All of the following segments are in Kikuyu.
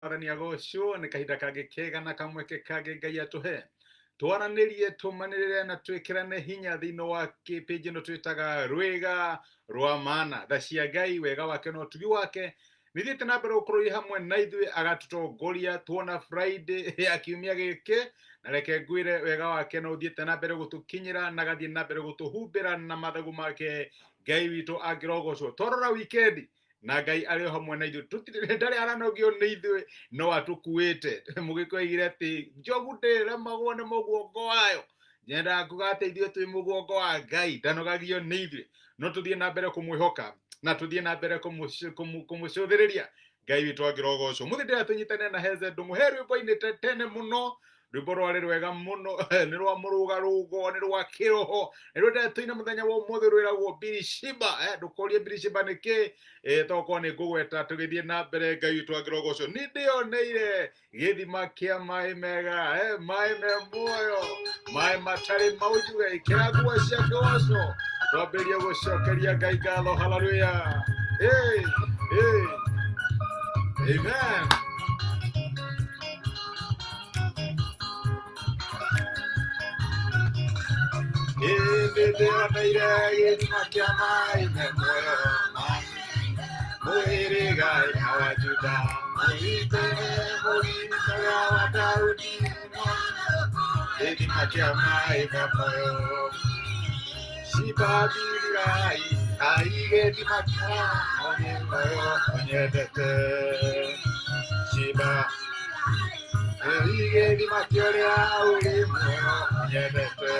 Mwathani agocwo nĩ kahinda kangĩ kega na kamweke kangĩ Ngai atũhe twaranĩrie tũmanĩrĩre na twĩkĩrane hinya thĩinĩ wa kĩpĩnji ĩno twĩtaga Rwĩga rwa Mana. Tha cia Ngai, wega wake na ũtugi wake nĩthiĩte na mbere gũkorwo irĩ hamwe na ithuĩ, agatũtongoria tuona Friday ya kiumia gĩkĩ, na reke ngwĩre wega wake no ũthiĩte na mbere gũtũkinyĩra na agathiĩ na mbere gũtũhumbĩra na mathagu make. Ngai witũ angĩrogocwo. Twarora wikendi na Ngai arĩ o hamwe na ithuĩ, tũtirĩ ndarĩ aranogio nĩ ithuĩ, no atũkuĩte. Mũgĩkũyũ oigire atĩ njogu ndĩremagwo nĩ mũguongo wayo. Nyendaga kuga atĩ ithuĩ twĩ mũguongo wa Ngai, ndanogagio nĩ ithuĩ, no tũthiĩ na mbere kũmwĩhoka na tũthiĩ na mbere kũmũcũthĩrĩria. Ngai witũ angĩrogocwo. Mũthĩ ndĩra tũnyitane na Heze Ndũng'ũ he rwĩmbo-inĩ tene mũno, rwĩmbo rwarĩ rwega mũno, nĩ rwa mũrũgarũgo, nĩ rwa kĩroho, nĩ rwendete tũine mũthenya wa ũmũthĩ, rwĩragwo Birishiba. Ndũkorie Birishiba nĩ kĩ, tokorwo nĩ ngũgweta tũgĩthiĩ na mbere. Ngai witũ angĩrogocwo. Nĩ ndĩoneire gĩthima kĩa maĩ mega, maĩ me muoyo, maĩ matarĩ maunjuge. Ĩkĩra nguo cia kĩgoco, twambĩrĩrie gũcokeria Ngai ngatho. Haleluya, hey, hey. Amen. Hĩndĩ ndĩoneire gĩthima kĩa maĩ me muoyo, mũhĩrĩga wa Juda, mũgitĩre mũgitĩra wa Daudi, gĩthima kĩa maĩ me muoyo. Cibabirirai ai gĩthima kĩa maĩ me muoyo nyendete. Ciba gĩthima kĩa ũrĩa ũrĩ muoyo nyendete.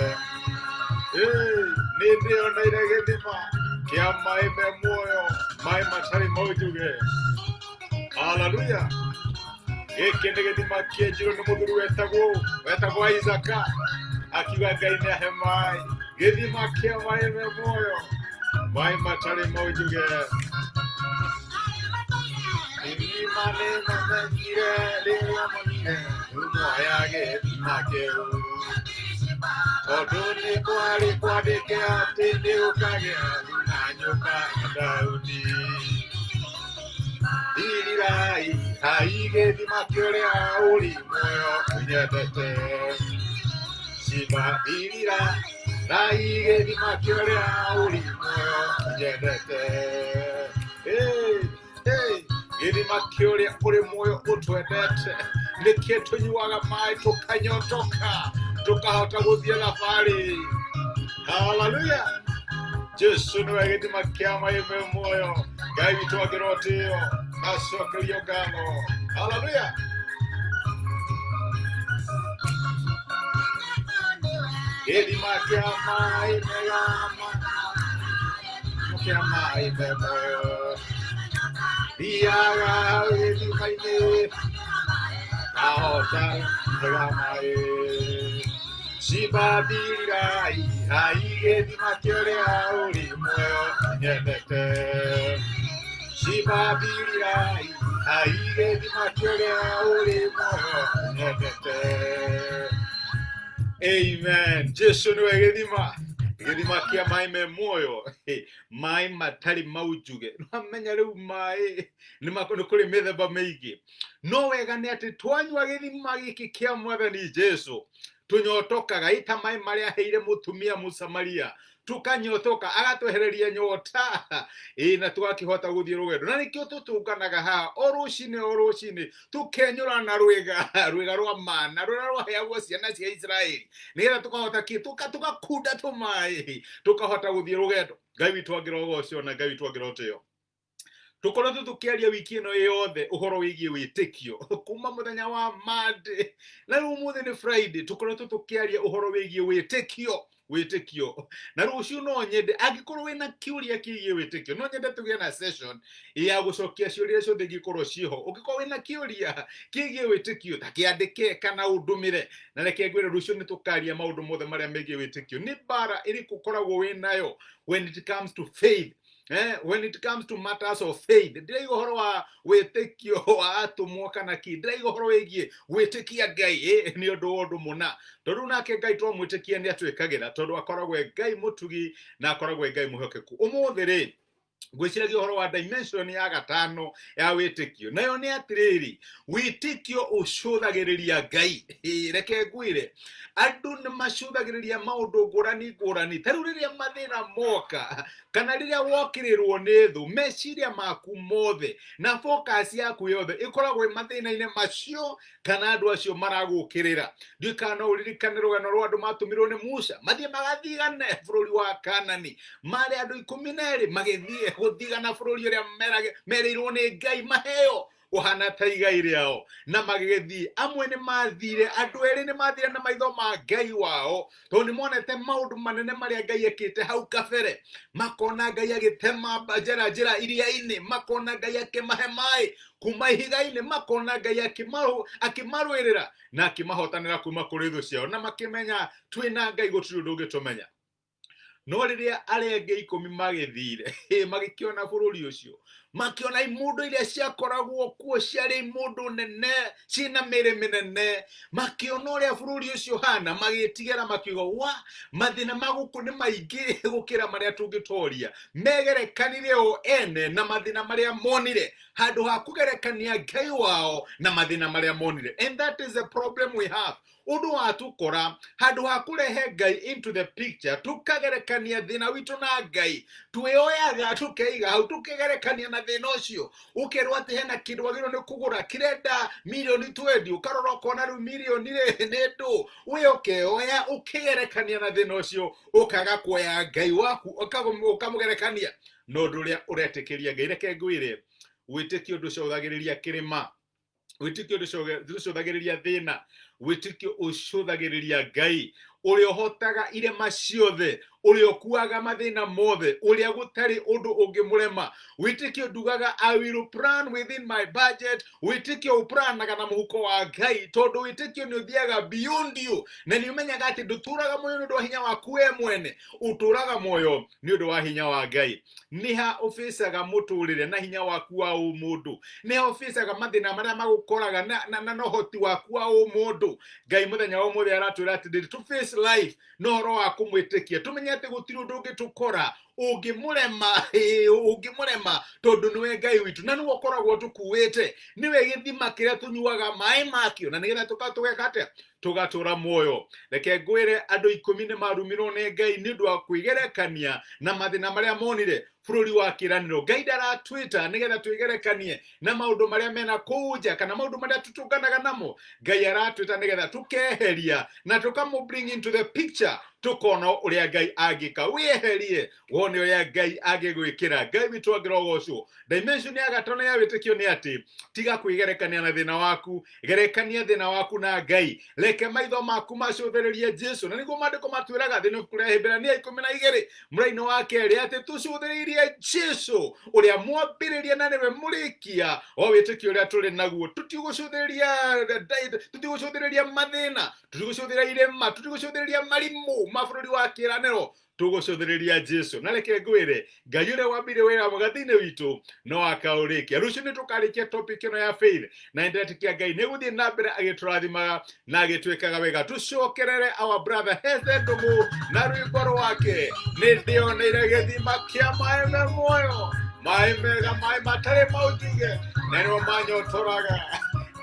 Nĩ ndĩoneire gĩthima kĩa maĩ me muoyo, maĩ matarĩ maunjuge. Haleluya. Gĩkĩ nĩ gĩthima kĩenjirwo nĩ mũthuri wetagwo Isaka, akiuga Ngai nĩ ahe maĩ, gĩthima kĩa maĩ me muoyo, maĩ matarĩ maunjuge. Gĩthima nĩ mamenyire rĩrĩa monire ngumo ya gĩthima kĩu, tondũ nĩ kwarĩ kwandĩke atĩ nĩ ũkagĩa na nyũmba ya Daudi. Irirai hai gĩthima kĩa ũrĩa ũrĩ muoyo ũnyendete. Ciba irira rai gĩthima kĩa ũrĩa ũrĩ muoyo ũnyendete. Hey, hey, gĩthima kĩa ũrĩa ũrĩ muoyo ũtwendete, nĩkĩo tũnyuaga maĩ tũkanyotoka, tũkahota gũthiĩ thabarĩ. Haleluya. Jesu nĩwe gĩthima kĩa maĩ me muoyo. Ngai witũ angĩrotĩo acokerio ngatho. Haleluya. Gĩthima kĩa maĩ mega, kĩa maĩ me muoyo, thiaga gĩthima-inĩ kahota mega maĩ. Cibabirirai hai gĩthima kĩa ũrĩa ũrĩ muoyo nyendete. Cibabirirai hai gĩthima kĩa ũrĩa ũrĩ muoyo nyendete. Amen. Jesu nĩwe gĩthima, gĩthima kĩa maĩ me muoyo, maĩ matarĩ maunjuge. Nĩwamenya rĩu maĩ nĩ kũrĩ mĩthemba mĩingĩ, no wega nĩ atĩ twanyua gĩthima gĩkĩ kĩa Mwathani Jesu tũnyotokaga ita maĩ marĩa aheire mũtumia Mũsamaria, tũkanyotoka, agatwehereria nyota ĩ, na tũgakĩhota gũthiĩ rũgendo. Na nĩkĩo tũtũnganaga haha o rũcinĩ o rũcinĩ, tũkenyũra na rwĩga rwa mana rũrĩa rwaheagwo ciana cia Israeli, nĩgetha tũkahota kĩ, tũgakunda tũmaĩ, tũkahota gũthiĩ rũgendo. Ngai witũ angĩrogocwo na Ngai witũ angĩrotĩo. Tũkoretwo tũkĩaria wiki ĩno yothe ũhoro wĩgiĩ wĩtĩkio kuma mũthenya wa Monday, na rĩu ũmũthĩ nĩ Friday. Tũkoretwo tũkĩaria ũhoro wĩgiĩ wĩtĩkio, wĩtĩkio, na rũciũ no nyende, angĩkorwo wĩna kĩũria kĩgiĩ wĩtĩkio, no nyende tũgĩe na session ya gũcokia ciũria ciothe ingĩkorwo ciĩho. Ũngĩkorwo wĩna kĩũria kĩgiĩ wĩtĩkio, ta kĩandĩke kana ũndũmĩre, na reke ngwĩre rũciũ nĩ tũkaria maũndũ mothe marĩa megiĩ wĩtĩkio. Nĩ mbara ĩrĩkũ ũkoragwo wĩnayo when it comes to faith? When it comes to matters of faith, ndĩraiga ũhoro wa wĩtĩkio wa atũmwo kana kĩ, ndĩraiga ũhoro wĩgiĩ gwĩtĩkia Ngai, nĩ ũndũ wa ũndũ mũna, tondũ nake Ngai twamwĩtĩkia nĩ atwĩkagĩra, tondũ akoragwo e Ngai mũtugi na akoragwo e Ngai mwĩhokeku. Ũmũthĩ rĩ, Ngwĩciragia ũhoro wa dimension ya gatano ya wĩtĩkio, nayo nĩ atĩrĩrĩ, wĩtĩkio ũcũthagĩrĩria Ngai. Reke ngwĩre, andũ nĩ macũthagĩrĩria maũndũ ngũrani ngũrani. Ta rĩu rĩrĩa mathĩna moka kana rĩrĩa wokĩrĩrwo nĩ thũ, meciria maku mothe na focus yaku yothe ĩkoragwo ĩ mathĩna-inĩ macio kana andũ acio maragũkĩrĩra. Ndiũĩ kana no ũririkane rũgano rwa andũ matũmirwo nĩ Musa mathiĩ magathigane bũrũri wa Kanani. Marĩ andũ 12 magĩthiĩ gũthigana bũrũri ũrĩa merĩirwo nĩ Ngai maheo ũhana ta igai rĩao, na magĩgĩthiĩ. Amwe nĩ mathire, andũ erĩ nĩ mathire na maitho ma Ngai wao, tondũ nĩ monete maũndũ manene marĩa Ngai ekĩte hau kabere. Makona Ngai agĩtema njĩra njĩra iria-inĩ, makona Ngai akĩmahe maĩ kuma ihiga-inĩ, makona Ngai akĩmarũĩrĩra na akĩmahotanĩra kuma kũrĩ thũ ciao, na makĩmenya twĩna Ngai gũtirĩ ũndũ ũngĩtũmenya. No rĩrĩa arĩa angĩ 10 magĩthire, magĩkĩona bũrũri ũcio, makĩona imũndũ iria ciakoragwo kuo ciarĩ imũndũ nene ciĩna mĩrĩ mĩnene, makĩona ũrĩa bũrũri ũcio hana, magĩtigĩra makiuga wa mathĩna ma gũkũ nĩ maingĩ gũkĩra marĩa tũngĩtoria. Megerekanire o ene na mathĩna marĩa monire, handũ ha kũgerekania Ngai wao na mathĩna marĩa monire. And that is the problem we have. Ũndũ watũkora, handũ ha kũrehe Ngai into the picture, tũkagerekania thĩna witũ na Ngai, twĩoyaga tũkeiga hau tũkegerekania na thĩna ũcio. Ũkerwo atĩ hena kĩndũ wagĩrĩirwo nĩ kũgũra kĩrenda mirioni 20, ũkarora ũkona rĩu mirioni rĩ nĩ ndũ, we ũkeoya ũkĩgerekania na thĩna ũcio, ũkaga kuoya Ngai waku ũkamũgerekania na ũndũ ũrĩa ũretĩkĩria Ngai. Reke ngwĩre, wĩtĩkio ndũcũthagĩrĩria kĩrĩma, wĩtĩkio ndũcũthagĩrĩria thĩna, wĩtĩkio ũcũthagĩrĩria Ngai ũrĩa ũhotaga irema ciothe, ũrĩa ũkuaga mathĩna mothe, ũrĩa gũtarĩ ũndũ ũngĩmũrema. Wĩtĩkio ndugaga I will plan within my budget. Wĩtĩkio ũplanaga na mũhuko wa Ngai, tondũ wĩtĩkio nĩ ũthiaga beyond you, na nĩ ũmenyaga atĩ ndũtũraga muoyo nĩ ũndũ wa hinya waku we mwene, ũtũraga muoyo nĩ ũndũ wa hinya wa Ngai. Nĩ ha ũbĩcaga mũtũrĩre na hinya waku wa ũmũndũ? Nĩ ha ũbĩcaga mathĩna marĩa magũkoraga na ũhoti waku wa ũmũndũ? Ngai mũthenya wa ũmũthĩ aratwĩra atĩ to face life na ũhoro wa kũmwĩtĩkia, tũmenye atĩ gũtirĩ ũndũ ũngĩtũkora ũngĩmũrema, ũngĩmũrema, tondũ nĩwe Ngai witũ na nĩwe ũkoragwo tũkuĩte, nĩwe gĩthima kĩrĩa tũnyuaga maĩ makĩo, na nĩgetha tũgeka atĩa? Tũgatũra muoyo. Reke ngwĩre, andũ 10 nĩ marumirwo nĩ Ngai nĩ ũndũ wa kwĩgerekania na mathĩna marĩa monire bũrũri wa kĩĩranĩro. Ngai ndaratwĩta nĩgetha twĩgerekanie na maũndũ marĩa mena kũu nja kana maũndũ marĩa tũtũnganaga namo. Ngai aratwĩta nĩgetha tũkeheria na tũkamũ bring into the picture, tũkona ũrĩa Ngai angĩka. Wĩeherie wone ũrĩa Ngai angĩgwĩkĩra. Ngai witũ angĩrogocwo. Dimension ya gatano ya wĩtĩkio nĩ atĩ tiga kwĩgerekania na thĩna waku, gerekania thĩna waku na Ngai. Reke maitho maku macũthĩrĩrie Jesu, na nĩguo maandĩko matwĩraga thĩinĩ wa ibuku rĩa Ahibirania 12 mũraini wa 2 atĩ tũcũthĩrĩirie Jesu ũrĩa mwambĩrĩria na nĩwe mũrĩkia wa wĩtĩkio ũrĩa tũrĩ naguo. Tũtigũcũthĩrĩria mathĩna, tũtigũcũthĩrĩria irĩma, tũtigũcũthĩrĩria marimũ ma bũrũri wa kĩĩranĩro, tũgũcũthĩrĩria Jesu. Na reke ngwĩre, Ngai ũrĩa wambire wĩra mwega thĩinĩ witũ no akaũrĩkia. Rũciũ nĩ tũkarĩkia topic ĩno ya faith, na nĩndetĩkia Ngai nĩ gũthiĩ na mbere agĩtũrathimaga na agĩtwĩkaga wega. Tũcokerere our brother Heze Ndũng'ũ na rwĩmbo rwake, nĩ ndĩoneire gĩthima kĩa maĩ me muoyo, maĩ mega, maĩ matarĩ maunjuge, na nĩmo manyotoraga.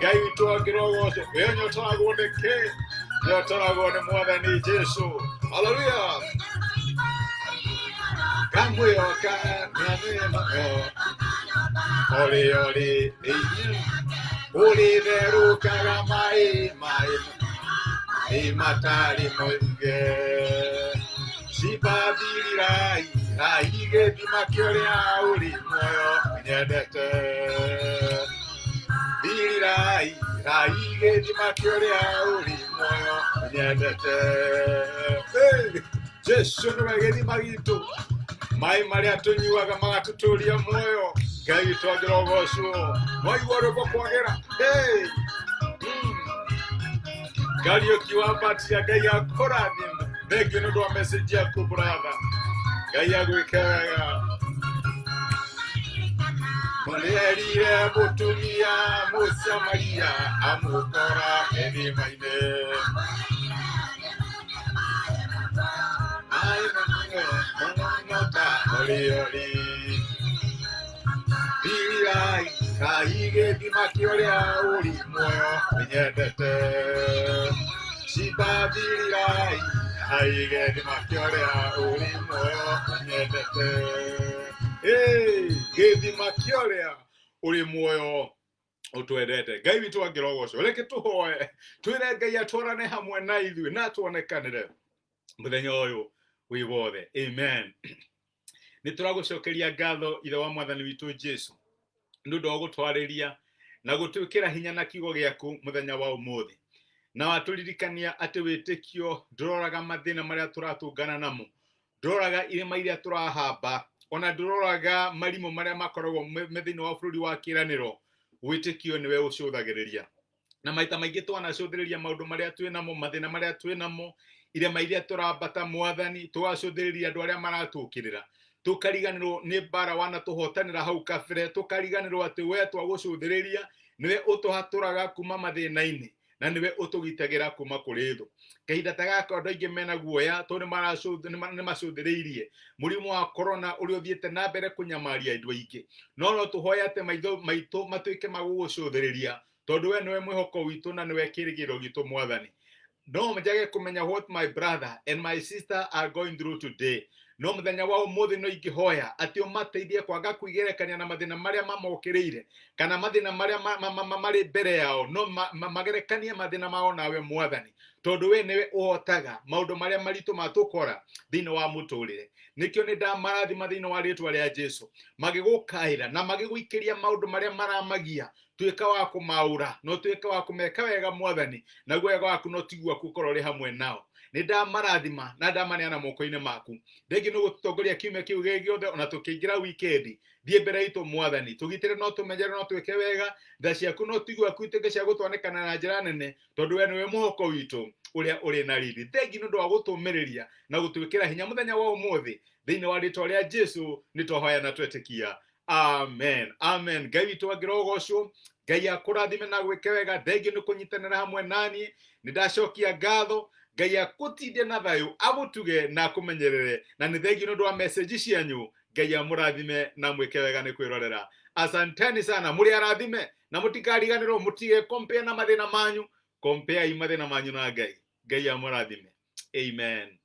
Ngai witũ angĩrogocwo. We ũnyotoragwo nĩ kĩ? Nyotoragwo nĩ Mwathani Jesu. Haleluya. Kamwĩoka ori ori ũrĩtherũkaga maĩ maĩ maĩ matarĩ moige cibathirirai rai gĩthima kĩũrĩa ũrĩ muoyo nyendete thirirai rai gĩthima kĩũrĩa ũrĩ muoyo nyendete. Hey! Jesu nĩwe gĩthima gitũ, maĩ marĩa tũnyuaga magatũtũria muoyo. Ngai witũ angĩrogocwo. Mwaigua rwĩmbo kwagĩra. Hey! Kariũki wa Mbatia, Ngai akũrathime. Thank you nĩ ũndũ wa message yaku brother. Ngai agwĩke wega. Mũrĩerire mũtumia Mũsamaria amũkora gĩthima-inĩ. Maĩ mahiũ, ori ori. Cibabirirai Ngai gĩthima kĩa ũrĩa ũrĩ muoyo ũnyendete. Cibabirirai Ngai gĩthima kĩa ũrĩa ũrĩ muoyo ũnyendete. Ĩĩ, gĩthima kĩa ũrĩa ũrĩ muoyo ũtwendete. Ngai witũ angĩrogocwo. Reke tũhoe twĩre Ngai atwarane hamwe na ithuĩ na tuonekanĩre mũthenya ũyũ wĩ wothe. Amen. Nĩ tũragũcokeria ngatho Ithe wa Mwathani witũ Jesu nĩ ũndũ wa gũtwarĩria na gũtwĩkĩra hinya na kiugo gĩaku mũthenya wa ũmũthĩ, na watũririkania atĩ wĩtĩkio ndũroraga mathĩna marĩa tũratũngana namo, ndũroraga irĩma iria tũrahamba, ona ndũroraga marimũ marĩa makoragwo me thĩinĩ wa bũrũri wa kĩĩranĩro. Wĩtĩkio nĩwe ũcũthagĩrĩria, na maita maingĩ twanacũthĩrĩria maũndũ marĩa twĩ namo, mathĩna marĩa twĩ namo, irĩma iria tũrambata, Mwathani, tũgacũthĩrĩria andũ arĩa maratũkĩrĩra, tũkariganĩrwo nĩ mbara wanatũhotanĩra hau kabere, tũkariganĩrwo atĩ we twagũcũthĩrĩria nĩwe ũtũhatũraga kuma mathĩna-inĩ na nĩwe ũtũgitagĩra kuma kũrĩ thũ. Kahinda ta gaka andũ aingĩ mena guoya tondũ nĩ macũthĩrĩirie mũrimũ wa corona ũrĩa ũthiĩte na mbere kũnyamaria andũ aingĩ, no no tũhoe atĩ maitho maitũ matuĩke ma gũgũcũthĩrĩria, tondũ we nĩwe mwĩhoko witũ na nĩwe kĩĩrĩgĩrĩro gitũ. Mwathani, no njage kũmenya what my brother and my sister are going through today, no mũthenya wa ũmũthĩ no ingĩhoya atĩ ũmateithie kwaga kwĩgerekania na mathĩna marĩa mamokĩrĩire kana mathĩna marĩa marĩ mbere yao, no magerekanie mathĩna mao nawe, Mwathani, tondũ we nĩwe ũhotaga maũndũ marĩa maritũ matũkora thĩinĩ wa mũtũrĩre. Nĩkĩo nĩ ndamarathima thĩinĩ wa rĩtwa rĩa Jesu, magĩgũkaĩra na magĩgũikĩria maũndũ marĩa maramagia, tuĩka wa kũmaũra no tuĩka wa kũmeka wega, Mwathani, naguo wega waku no tiguo gũkorwo ũrĩ hamwe nao. Nĩ ndamarathima na ndamaneana moko-inĩ maku. Rĩngĩ nĩ gũtũtongoria kiumia kĩu gĩ gĩothe ona tũkĩingĩra wikendi. Thiĩ mbere itũ, Mwathani, tũgitĩre no tũmenyere no twĩke wega. Tha ciaku no tiguo yaku ituĩke cia gũtwanĩkana na njĩra nene, tondũ we nĩwe mũhoko witũ ũrĩa ũrĩ na riri. Thengi nĩ ũndũ wa gũtũmĩrĩria na gũtwĩkĩra hinya mũthenya wa ũmũthĩ. Thĩinĩ wa rĩtwa rĩa Jesu nĩ twahoya na twetĩkia. Amen, amen. Ngai witũ angĩrogocwo. Ngai akũrathime na gwĩke wega. Thengi nĩ kũnyitanĩra hamwe naniĩ. Nĩ ndacokia ngatho. Ngai akũtinde na thayũ, agũtuge na akũmenyerere, na nĩ thengi nĩ ũndũ wa message cianyu. Ngai amũrathime na mwĩke wega nĩ kwĩrorera. Asanteni sana, mũrĩ arathime, na mũtikariganĩrwo mũtige compare na mathĩna manyu, compare i mathĩna manyu na Ngai. Ngai amũrathime. Amen.